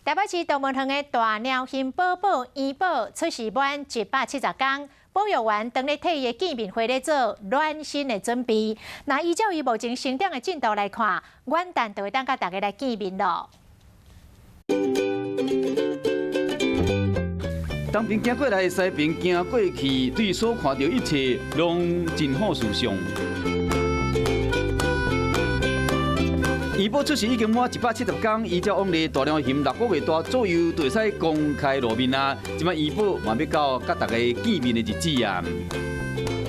台北市動物園的大貓熊寶寶元寶出世滿170工，保育員當咧替伊的見面會咧做暖身的準備。那依照伊目前成長的進度來看，元旦就會當佮大家來見面囉。東邊行過來，西邊行過去，對所看著一切攏真好思想。元寶出世已經滿170工，依照往例，大貓熊6個月大左右就會使公開露面啊。這擺元寶嘛欲到佮大家見面的日子啊。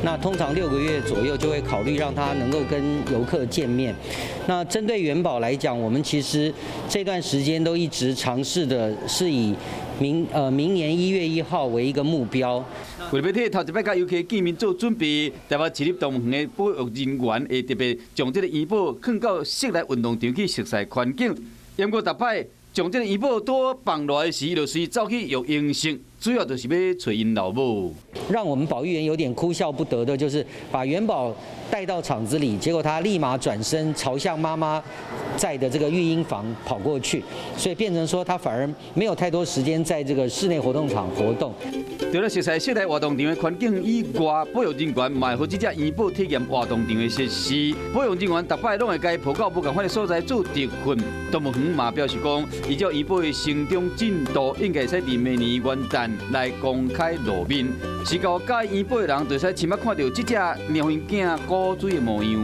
那通常6個月左右就會考慮讓他能夠跟遊客見面。那針對元寶來講，我們其實這段時間都一直嘗試的是以明年1月1號為一個目標。為了欲替頭一擺佮遊客見面做準備，台北市立動物園的保育人員會特別將這個元寶放到室內運動場去熟悉環境。不過逐擺將這個元寶拄放落來時，就隨走去育嬰室，主要就是欲揣𪜶老母。讓我們保育員有點哭笑不得的，就是把元寶帶到場子裡，結果他立馬轉身朝向媽媽在的這個育嬰房跑過去，所以變成說他反而沒有太多時間在這個室內活動場活動。除了熟悉室內活動場的環境以外，保育人員嘛會予這隻元寶體驗活動場的設施。保育人員逐擺攏會共伊抱到無仝款的所在做特訓。動物園嘛表示講，依照元寶的成長進度，應該會使佇明年元旦來公開露面。是到佮意元寶的人，就會使親目看著這隻貓熊囝古錐的模樣。